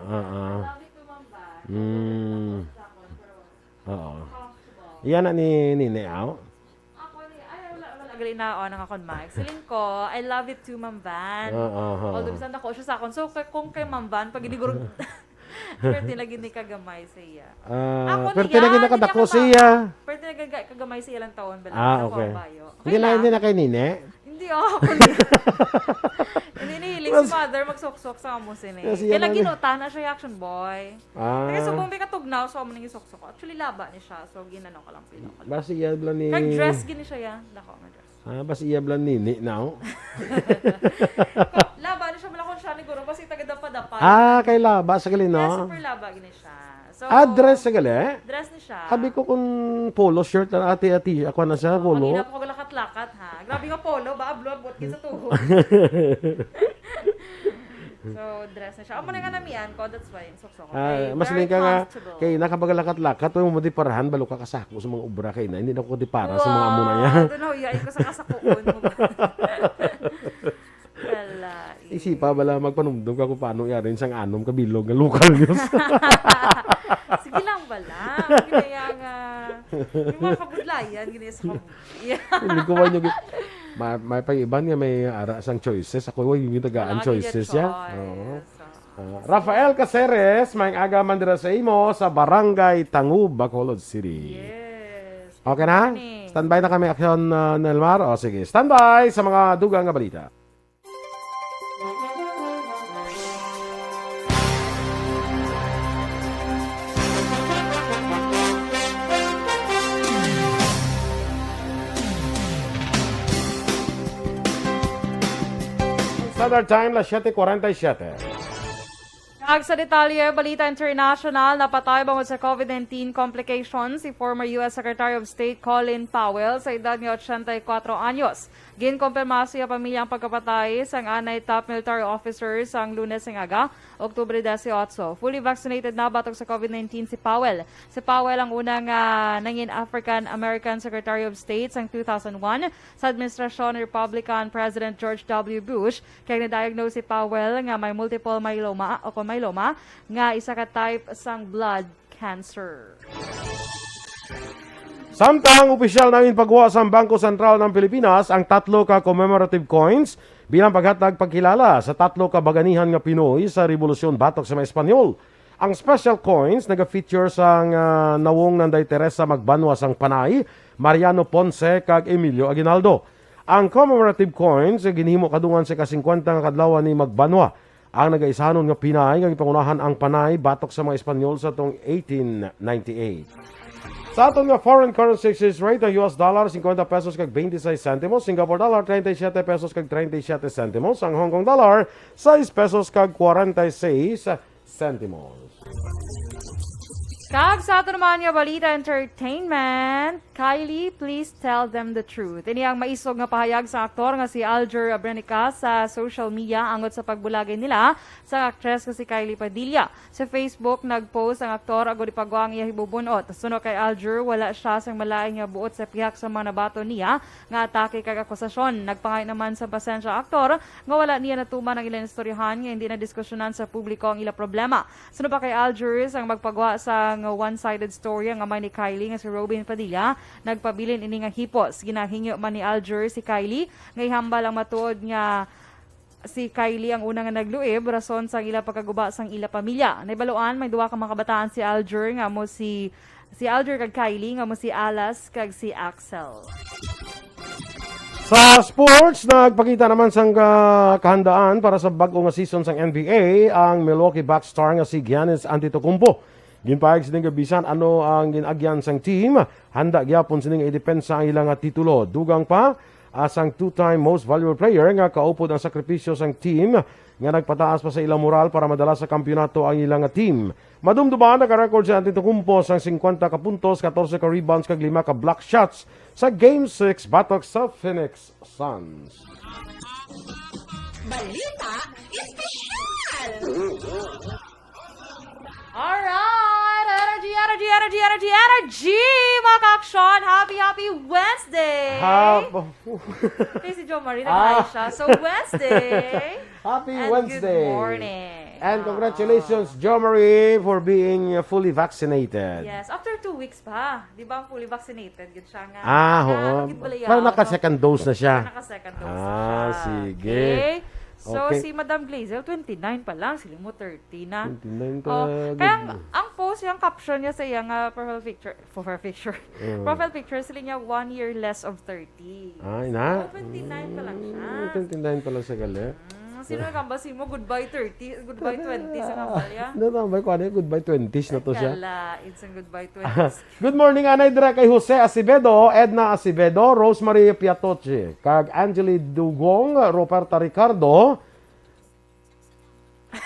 ah. Love it to Ma'am Van. Hmm. Sa akon, pero Oo. comfortable. Yan na ni Nini, aw. Ako ni, ay, wala, wala. Gali na, oh, nang akon, Mike. Siling ko, I love it too, Ma'am Van. Oo, oo. Although, bisan dako siya sa akon. So, kay, kung kay Ma'am Van, pag ginigurog, pwerte na gini kagamay sa iya. Ah, Ako pwerte niya, na hindi ginakadako niya siya. Pwerte na gani kagamay sa iya lang taon, bala. Ah, Ako okay. ang bayo. Hindi na, Wala. Hindi na kay Nini? Hindi, oh, ako niya. Hindi nihiling si mother magsuksok sa amo sini. Kasi yan Kaya ang- ginuta na siya, Action Boy. Ah. Kaya subong may katugnaw, so amo nang isuksok ko. Actually, laba ni siya. So, ginano ko lang, pilo ko lang. Basi iya bala ni... Kag dress, gini siya yan. Dako nga dress. Ah, basi iya bala ni Nini, no? Laba ni siya, malakon siya, ni Guro. Basi taga-dapa-dapa. Ah, kay laba sa gali, no? Yes, super laba, gini siya. So, Ah, dress sa gali? Dress ni siya. Abi ko kung polo shirt lang, ate, ate, ako na siya, polo. Ang hirap ko galakat-lakat, ha? Grabe nga polo, ba? Ablo, abot, sa tuhod. So, dress na siya. Amo na nga namian ko, that's why, suksok ko. Ah, Kay mas very may ka nga, comfortable. kay nakabagalakat-lakat, pero mo di parahan, balo ka kasako sa mga obra kay na, hindi na ko di para sa mga amo na yan. Wow, doon, huyai ko sa kasako-on mo ba? Wala, eh. Isipa bala, magpanumdum ka kung paano yarin sang anom ka bilog nga local news. Sige lang bala. Ang ginaya nga, Yung mga kabudlayan, gini sa kab-, yeah. Hindi ko man yung, may, may pa iban nga may ara sang choices. Ako, yung tagaan Wala ka choices, ya. Choice. Oo. Ah, Rafael Caceres, may aga man dira sa imo sa Barangay Tangub, Bacolod City. Yes. Okay na? Morning. Standby na kami, Aksyon, ah, Nelmar. O, sige. Standby sa mga dugang nga balita. Standard Time, las siete cuarenta y siete. Kag sa detalye, balita international, napatay bangod sa covid nineteen complications si former U S Secretary of State Colin Powell sa edad nga ochenta y kuwatro anyos. Ginkumpirma sa iya pamilya ang pagkapatay sang anay top military officer sang Lunes nga aga, Oktubre dieciocho. Fully vaccinated na batok sa covid nineteen si Powell. Si Powell ang una nga nangin African-American Secretary of State sang two thousand one sa administrasyon ni Republican President George W. Bush, kag na-diagnose si Powell nga may multiple myeloma o kon myeloma nga isa ka type sang blood cancer. Samtang opisyal na ginpagwa sang Bangko Sentral ng Pilipinas ang tatlo ka commemorative coins bilang paghatag pagkilala sa tatlo ka baganihan nga Pinoy sa rebolusyon batok sa mga Espanyol. Ang special coins naga-feature sang, ah, nawong Nanday Teresa Magbanwa sang Panay, Mariano Ponce, kag Emilio Aguinaldo. Ang commemorative coins ginhimo kadungan sa ika-singkwenta nga kadlawan ni Magbanwa, ang nagaisanon nga Pinay nga ginpangunahan ang Panay batok sa mga Espanyol sa tong eighteen ninety-eight. Sa aton nga foreign currency exchange rate, ang U S dollar, singkwenta pesos kag twenty-seis sentimos, Singapore dollar, treinta y siete pesos kag treinta y siete sentimos, ang Hong Kong dollar, sais pesos kag kwarenta y seis sentimos. Kag sa ato naman nga balita, entertainment, Kylie, please tell them the truth. Ini ang maisog nga pahayag sa aktor nga si Alger Abrenica sa social media angot sa pagbulagay nila sa aktres nga si Kylie Padilla. Sa Facebook, nag-post ang aktor agod ipagwa ang iya hibubun-ot. Suno kay Alger, wala siya sang malain nga buot sa pihak sa mga nabaton niya nga atake kag akusasyon. Nagpangay naman sa pasensya ang aktor nga wala niya natuman ang ilang istoryahan nga hindi na diskusyonan sa publiko ang ila problema. Suno pa kay Alger, ang magpagwa sang one-sided story ang amay ni Kylie nga si Robin Padilla. Nagpabilin ini nga hipos. Ginahingyo man ni Alger si Kylie nga ihambal ang matuod nga si Kylie ang una nga nagluib rason sang ila pagkaguba sang ila pamilya. Naibaluan, may duha ka mga kabataan si Alger nga amo si, si Alger kag Kylie nga amo si Alas kag si Axel. Sa sports, nagpakita naman sang ka-, kahandaan para sa bag-o nga season sang N B A ang Milwaukee Bucks star nga si Giannis Antetokounmpo. Ginpahayag sini nga bisan ano ang gin-agyan sang team, handa gyapon sini nga idepensa ang ila nga titulo. Dugang pa, as ang two-time most valuable player nga kaupod ang sakripisyo sang team nga nagpataas pa sa ilang moral para madala sa kampiyonato ang ila nga team. Madumduman, naka-record si Antetokounmpo sang singkwenta ka puntos, katorse ka rebounds, kag lima ka block shots sa Game six batok sa Phoenix Suns. Balita Espesyal! Alright! Energy, energy, energy, energy, energy! Mga ka-aksyon, happy, happy Wednesday! Hap-, Kay si Jo Marie, Ah. nag-hi siya. So, Wednesday. Happy And Wednesday. Good morning. And Ah. congratulations, Jo Marie, for being fully vaccinated. Yes, after two weeks pa. Di ba ang fully vaccinated gid siya nga? Ah, oo. Ano gid pala Parang yan? naka-second dose na siya. Naka-second dose na Ah, siya. sige. Okay. So, Okay. si Madam Glazel, twenty-nine pa lang. Sila mo, thirty na. Twenty-nine pa, Oh, good kaya ang, na. ang post, yung caption niya sa iya nga profile picture, profile picture, Mm. profile picture, sila niya, one year less of thirty. Ay, na? So, twenty-nine pa lang siya. Mm, twenty-nine pa lang siya, gali. Mm, sino nagkambal sa imo? Goodbye thirty, goodbye twenty sa kambal, ya? Natambay ko, ano yung goodbye twenties na to siya? Kala, it's a goodbye twenties. Good morning, anay dira kay Jose Acevedo, Edna Acevedo, Rosemary Piatoche, kag Angeli Dugong, Roberta Ricardo,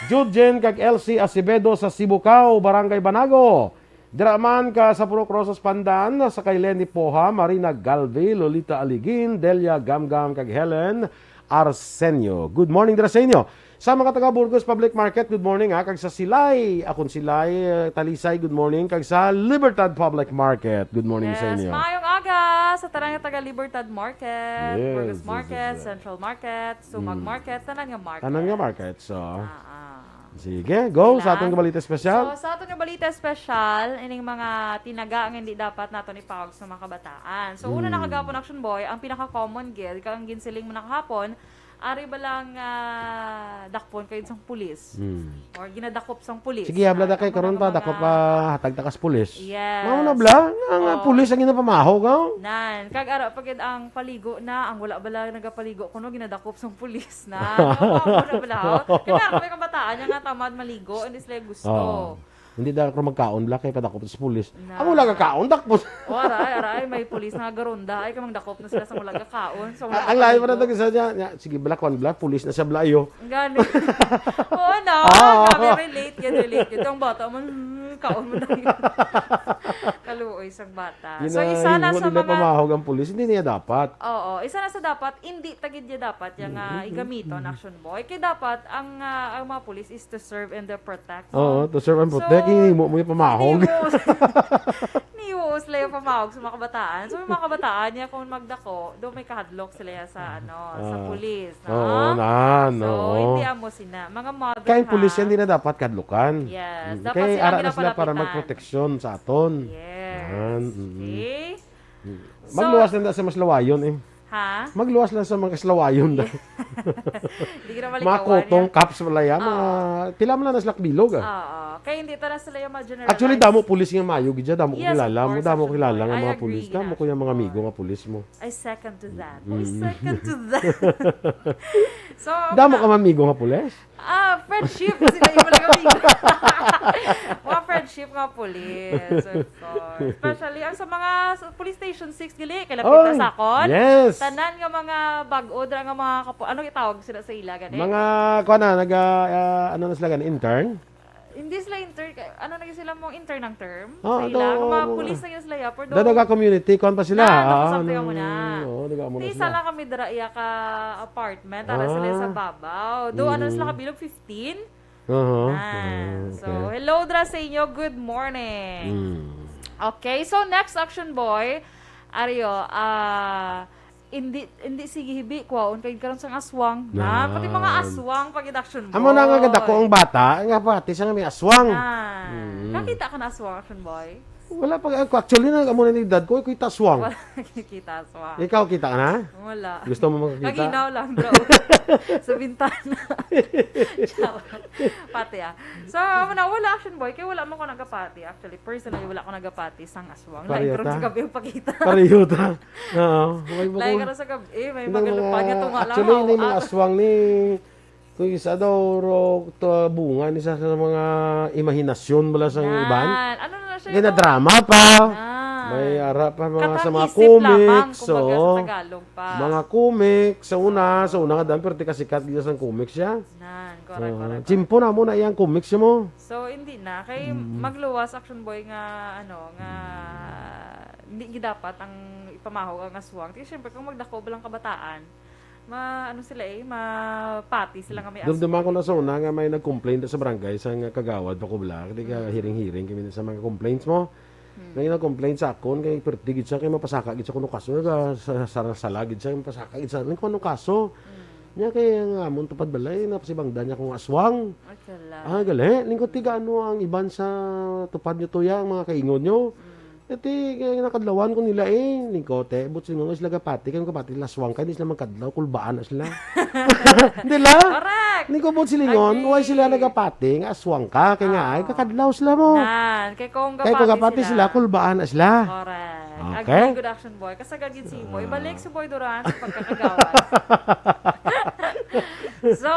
Judjen kag Elsie Acevedo sa Sibukao, Barangay Banago. Dira man ka sa Purok Rosas Pandan, sa kay Lenny Poha, Marina Galvey, Lolita Aligin, Delia Gamgam, kag Helen Arsenio. Good morning dira sa inyo. Sa mga taga Burgos Public Market, good morning, ha. Kag sa Silay, akon Silay, eh, Talisay, good morning. Kag sa Libertad Public Market, good morning sa Yes, inyo. maayong aga sa tanan nga taga Libertad Market, Yes, Burgos yes, Market, yes, yes. Central Market, Sumag Mm. Market, tanan nga market. Tanan nga market, so. Ah, ah. Sige, go sa aton nga balita espesyal. So, sa aton nga balita espesyal, ining mga tinaga nga hindi dapat naton ipahawag sa mga kabataan. So, una na kagapon, Action Boy, ang pinaka-common gid, kag ang ginsiling mo na kahapon, ari ba lang, ah, dakpon kayo sang pulis? Hmm. Or ginadakop sang pulis? Sige, habla na kay karon pa, dakop pa, hatag takas pulis. Yes. Mao na bala, nga, nga pulis ang ginapamahog, oh. Nan, kag ara pa gid ang paligo na, ang wala bala nagapaligo kuno ginadakop sang pulis na. Mao na bala, oh. Kaya meron kami kabataan niya nga tamad maligo, hindi sila gusto. Oo. Hindi daw ako magkaon bala kay padakop sa pulis. Na. Ang wala ka kaon, dakpon. O, aray, aray, may pulis na garonda. Ay, kamang dakop na sila sa wala ka kaon. Sa wala Ah, ang lain pa na kaon. Tag isa niya, niya, sige, bala, kuwan, bala, pulis na siya, bala, iyo. Gani. Oo, no. Ah. Grabe, relate yan, relate yan. Itong bata mo, hmm, kaon mo na yun. Kaluoy sang bata. Yun So, na, isa na yun, sa hindi mga pamahog ang pulis, hindi niya dapat. Oo, isa na sa dapat, hindi tagid niya dapat yung, ah, Mm, mm, igamiton, mm. Action Boy. Kaya dapat, ang, ah, ang mga pulis is to serve and to protect. Oo, to serve and protect. So, Himo mo yung pamahog. Himo, himo sila yung pamahog sa mga kabataan. So, yung mga kabataan niya, kung magdako, do may kahadlok sila sa, ano, sa Ah. Pulis, no? Oo, nan, So, oo. Hindi amo sina. Mga mother, Kaya yung pulis ha? Yan, di na dapat kadlukan. Yes, Mm, dapat kay sila ara na sila para pinapapalitan. Magproteksyon sa aton. Yes. Yan, mm. Okay. Mm. So, Magluwas lang na sa mas lawayon, eh. Ha? Magluwas lang sa mga kaslawayon na. Di ka na Mga malikawan kutong yan. Caps wala yan. Mga, Ah. Pila man lang na sila bilog, ah. Oo. Kaya hindi ta na sila yung ma-generalize. Actually, damo pulis nga mayo, gid siya, damo ko Yes, of kilala mo, course, damo ko Action kilala Boy. Nga I mga agree pulis, na, damo ko yung mga Action amigo Boy. Nga pulis mo. I second to that. Mm, I mm. Second to that. So, Damo muna ka mamigo nga pulis? Ah, friendship sila yung mga amigo. Mga friendship nga pulis, of course. Especially ang sa mga s-, police station six, gali, kay lapit na Oy, sa akon. Yes. Tanan nga mga bag-o dira nga mga kapu-, ano itawag sila sa ila, gani? Mga, kuwan na, naga, ah, ano na sila, gani, intern? Hindi sila intern, ka-, ano na sila mong intern ang term? Ah, Sa ila, do-, ang mga pulis na yun sila, ya, pero do- Dadaga community, kuwan pa sila. Na, Ah, nakasamtay mo na. Oo, daga mo na Di isa sila. lang kami dira iya ka apartment, ara sila sa Ah. Babaw. Do, ano na sila Mm. kabilog, fifteen? Aha. Ah, Ah, so, okay. Hello dira sa inyo. Good morning. Mm. Okay, so next, Action Boy. Ario, ah, hindi, hindi sige hibi, kwaon kay karon sang aswang. Na, pati mga Nan. Aswang pag Action Boy. Amo na nga dako ang bata, nga pati siya nga may aswang. Ah, Mm. Nakita ka na aswang, Action Boy? Wala pa, ako, actually, na, amo na ni dad ko, kita aswang. Wala nakikita aswang. Ikaw, kita ka na? Wala. Gusto mo makakita? Kaginaw lang, bro. Sa bintana. Charot. Pati, ah. So, amo na, wala, Action Boy, kay wala mo ko nagapati. Actually, personally, wala ko nagapati sang aswang. Lain Pareho karon ta. Sa gabi ang pakita. Pareho ta. Oo. May Lain buko. Karon sa gabi, may Hindi, mga mga, galupad nga tunga lang, actually, hindi, mga ah. Aswang ni, kung isa daw, ro, to, bunga ni sa, sa mga imahinasyon bala sa Nan. Iban. Ano na siya Ginadrama pa. Nan. May ara pa mga sa mga Katang-isip lamang, comics, kumbaga, sa oo. Tagalog pa. Mga comics, sa una, sa una nga daan, pero di kasikat gid sang comics siya. Nan, correct, Oo. Correct, correct. Tsimpo na mo na iyang comics mo. So, hindi na. Kay Mm. magluwas, Action Boy, nga, ano, nga, Mm. Hindi gid dapat ang ipamahog ang aswang. Kay, syempre, kung magdako ba lang kabataan, ma-, ano sila eh, mapati sila nga may aswang. Dumduman ko na sa una nga may nag-complain sa barangay, sa nga kagawad pa ko bala. Kay Mm. hiring-hiring kami sa mga complaints mo. Hmm. May nag-complain sa akon, kay perti gid siya, kay mapasaka gid siya kuno kaso, naga-, sa-, sa-, sala gid siya, mapasaka gid siya. Nang kuno kaso. Hmm. Niya kay ang amon tupad balay, napasibangdan niya kung aswang. Ay, kala. Ah, gali. Lingkod ti gaano ang iban sa tupad niyo, tuya, ang mga kaingon niyo. Hmm. Iti, kay nakadlawan ko nila eh. Lingkod, eh, but silingon sila gapati, kay kapati, laswang kay, di sila magkadlaw, kulbaan na sila. Di la? Correct. Lingkod, but silingon, Agree. Why sila nagapati, nga aswang ka, kay nga, Oo. Ay, kakadlaw sila mo. Nan, kay kung Kay kung gapati gapati sila. Sila, kulbaan na sila. Correct. Okay. Agree, good Action Boy. Kasagad gid si Imo. Ah. Ibalik si Boy Duran sa pagkakagawad. So,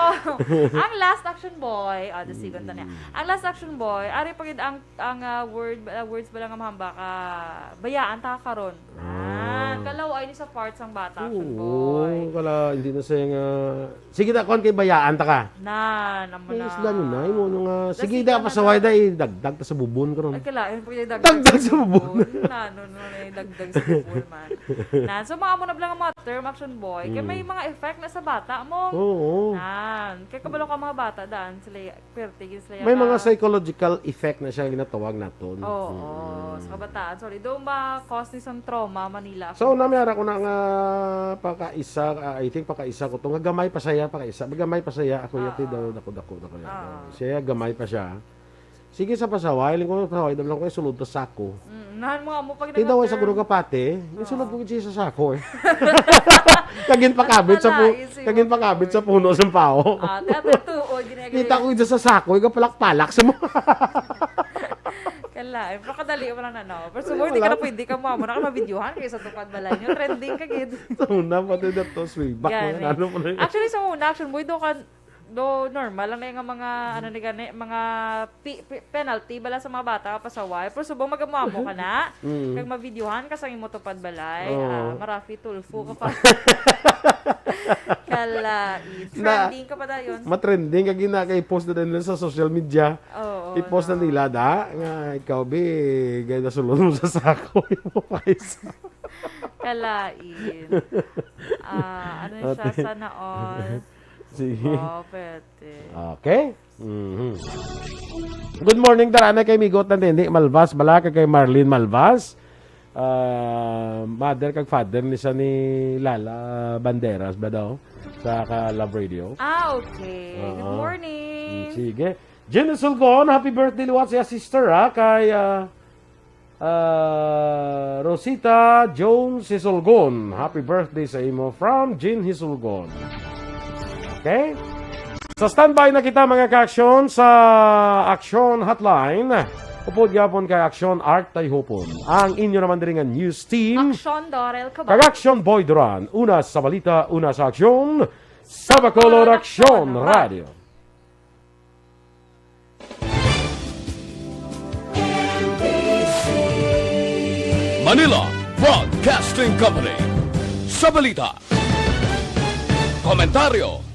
ang last Action Boy, ah, the second na niya. Mm. Ang last Action Boy, ari pa gid ang, ang, ah, word, ah, words ba lang nga mahamba ka, bayaan ta karon. Ah. Ah, kalaw-ay ni sa parts ang bata, Action Boy. Oo, kala, hindi na siya nga, sige na, kuwan kay bayaan ta ka. Na, naman Ay, na. Isda nyo na, imo, ano nga, Tapos sige, hindi da, na pasaway na. Da, idagdag ta sa bubon karon. Ay, kalain po yung dagdag Dagdag sa sa bubon. Bubon. Na, no, no, no, yung dagdag sa bubon, man. Na, so, mga amo na lang ang mga term, Action Boy. Kaya may Mm. mga effect na sa bata mo. Oo. Nan, kaya kabalo ka mga bata, daan sila, perte, gid sila May mga ka- psychological effect na siya ginatawag naton. Oo, Mm. sa kabataan. Sorry, do ma-cause ni sang trauma, Manila. So, Oh, namiara ko na nga pakaisa, ah, I think pakaisa ko to. Nga gamay pa siya, pakaisa. Gamay pa siya. Ako yati daw, dako, dako, dako, dako. Siya, gamay pa siya. Sige sa pasaway, lingkod sa pasaway, dam lang ko, eh, sulod ta sako. Mm, nahan mo amo pag Ti daw ay sa nag-term. Gurugapate, yung sulod ko siya sa sako, eh. Kagin pakabit sa pu-, Nalain si kagin pakabit sa puno sa pao. Ah, teatro to, o, ginagawa. Kita ko dyan sa sako, yung palak-palak sa mga Kala, eh, makadali mo lang na, no? Pero Ay, siguro, di ka wala. Na pwede ka mo amo na ka mabidyohan kay sa tupad balay nyo. Trending ka, gid. Sa una, pati na to, sway back, Gani. Mga ano mo na yun. Actually, sa una, action boy, do ka, do normal lang na yung mga, ano ni gani, mga pi-, pi-, penalty bala sa mga bata, pasaway. Pero subong mag-amo-amo ka na, Mm. kag mabidyohan ka sa imo tupad balay, Oo. ah, marafi tulfo ka pa. Kala, eh, Na, trending ka pa dayon. Matrending, kag gina-, kay post na din nila sa social media. Oo, I-post na no. Nila, da, nga ikaw, bi, gaya na sulod mo sa sako, yung paisa. Kalain. Ah, ano siya? Ate. Sana all. Sige. Oh, pwede. Okay. Mhm. Good morning, tara na kay Migot na Nini Malvas, bala ka kay Marlene Malvas. Ah, mother kag father ni sa ni Lala Banderas ba daw? Sa ka Love Radio. Ah, okay. Good Oo. Morning. Mm, sige. Jenny Sulgon, happy birthday liwat sa sister, ha, kay, ah, ah, Rosita Jones Hisulgon. Happy birthday sa imo from Jean Hisulgon. Okay? Sa standby na kita, mga ka-aksyon, sa Aksyon Hotline. Upod gyapon kay Aksyon Art Tayhupon. Ang inyo naman diri nga news team. Aksyon Dorel Cabal. Kag Aksyon Boy Duran. Una sa balita, una sa aksyon. Sa Bacolod Aksyon Radio. Manila Broadcasting Company. Sa balita, komentaryo,